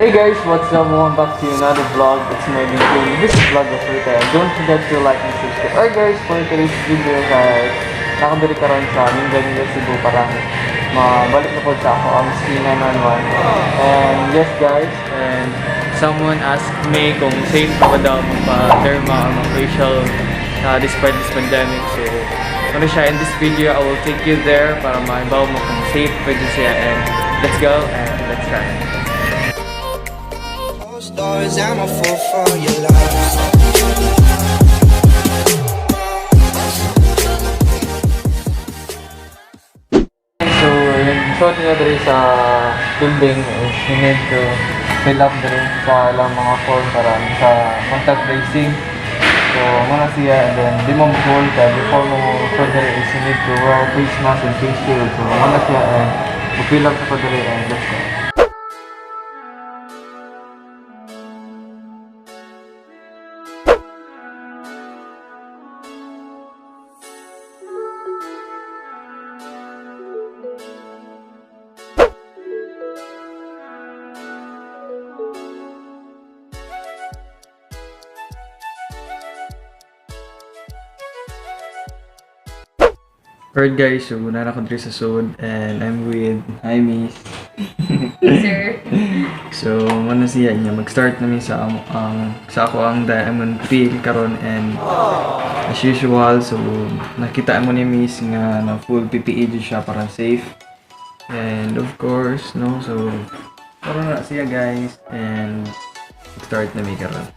Hey guys, what's up? Welcome back to another vlog. It's Megan King. This is Vlog of Rita. Don't forget to like and subscribe. Alright guys, for today's video guys, nakabili karon sa Minglanilla, Cebu para mabalik na po sa ako ang C911. And yes guys, and someone asked me kung safe pa ba daw magpa-derma or mag-facial despite this pandemic. So, ano siya, in this video, I will take you there para maibaw mo kung safe pa dyan siya. And let's go and let's try. Stars, I'm a fool for your love. So, yun, so nila diri sa building is you need to fill up diri sa ilang mga form para sa contact tracing. So, muna siya, and then di mo mag-hold ka before mo so diri is you need to wear face mask and face shield. So, muna siya and mag-fill up sa ko diri and let's go. Alright guys, so nara ko diri sa Sod and I'm with, hi miss. Hey, sir. So, muna siya niya mag-start na mi sa ang sa ako ang diamond peel karon and as usual, so nakita mo ni miss nga na full PPE jud siya para safe. And of course, no, so karon na siya guys and start na mi karon.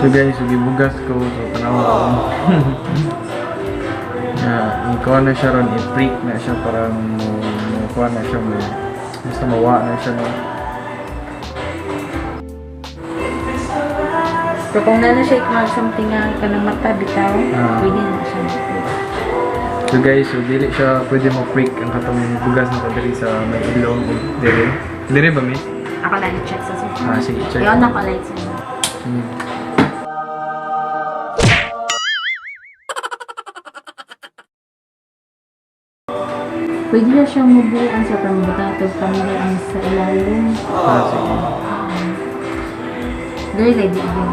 So guys, so gibugas ko so tanaw ko. Yeah, ikaw na siya ron, i-prick na siya para mo kuha na siya mo. Basta mawa na siya no. So, kung na siya ikmal something nga kanang mata bitaw, pwede na siya. So guys, so dili siya pwede mo prick ang katong bugas na kadiri sa may ilong o dili. Dili ba miss? Ako lang i-check sa sofa. Ah, sige, check. Yun, naka-light sa inyo. Sige. Pwede na siyang mabuuan sa pambutatog kami ang sa ilalim. Ah, sige. Dali kay di yun.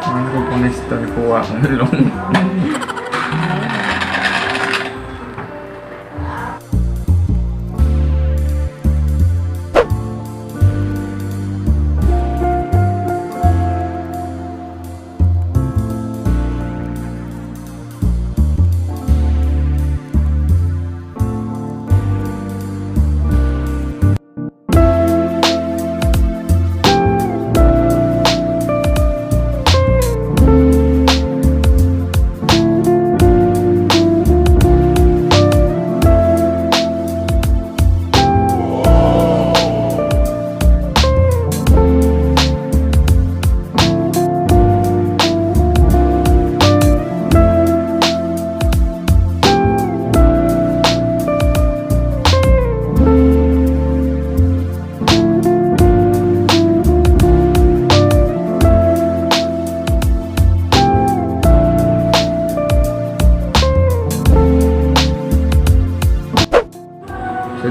Ano ko punesto ni kuha ang ilong.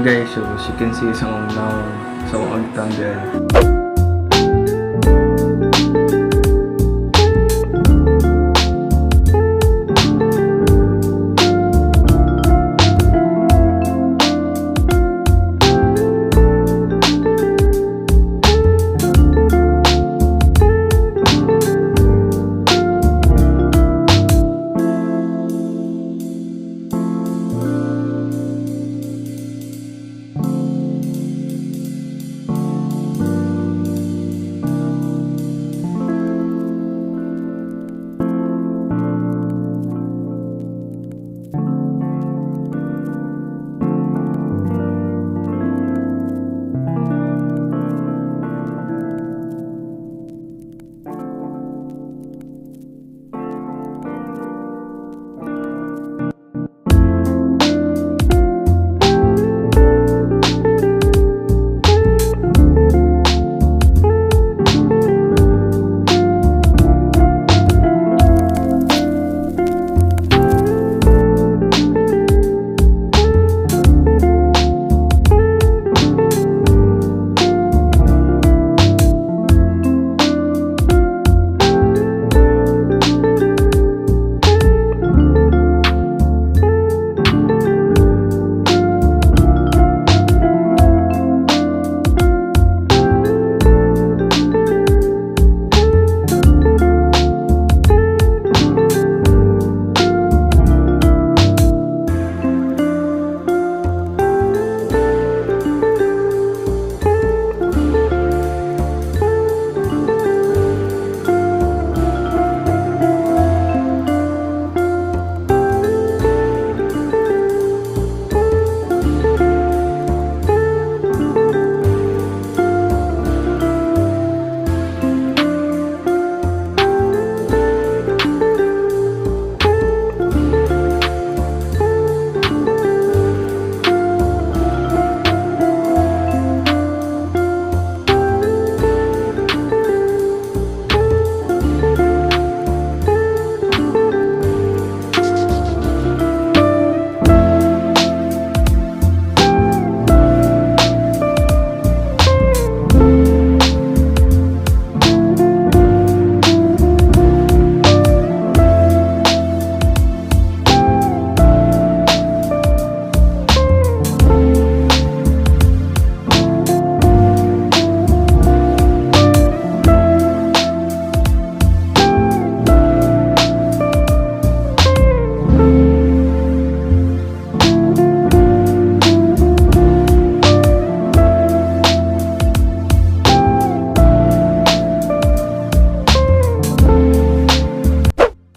Guys, so as you can see sa akong nawong, sa akong agtang dyan.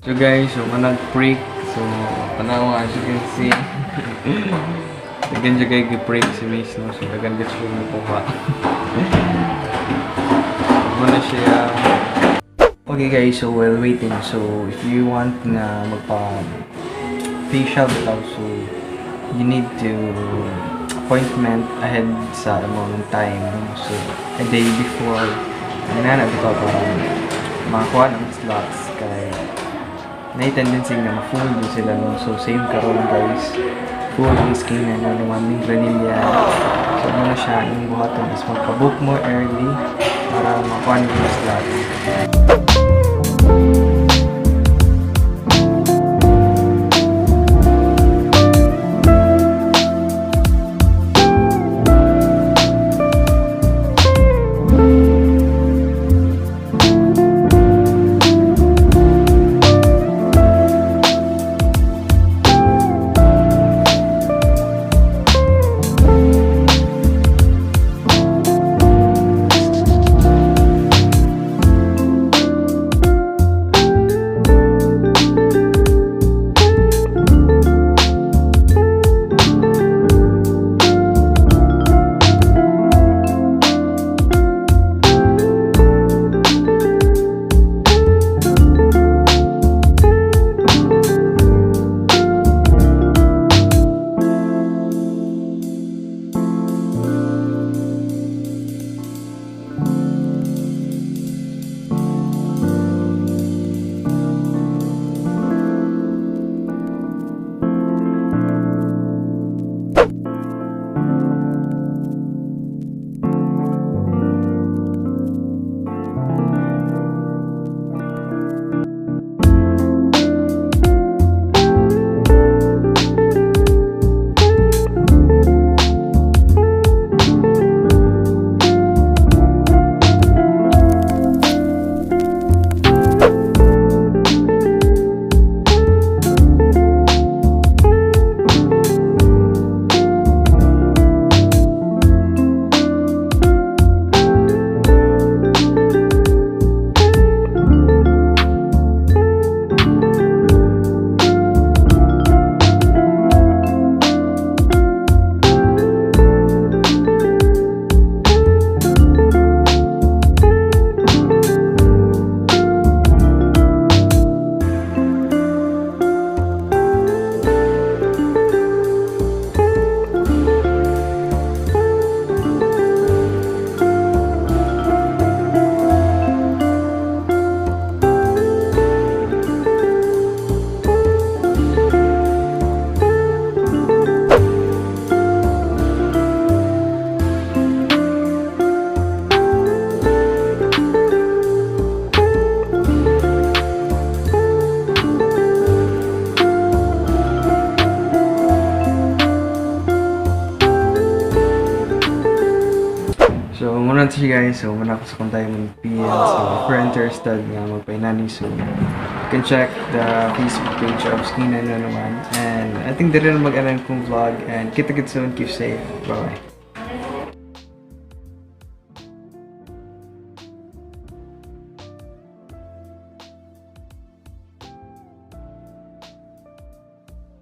So guys, so nag-break. So, tanawa, as you can see. Dagan siya kay gi-break si Mace, no? So, dagan gid siya nakuha. Muna siya. Okay guys, so while waiting, so if you want na magpa facial bitaw, so you need to appointment ahead sa among time, no? So a day before, ano na bitaw para makakuha ng slots kay na tendency na ma-full din sila, no? So same karon guys, full ang skin na no, ng Granilla. So ano na siya, yung buhaton is magpa-book mo early para makuha niyo yung slots. mao na siya, guys. So mao na ako sa akong diamond peel. So if you're interested nga magpainani, so you can check the Facebook page of Skin 911. And I think diri na mag-end akong vlog and kita gid soon. Keep safe. Bye bye.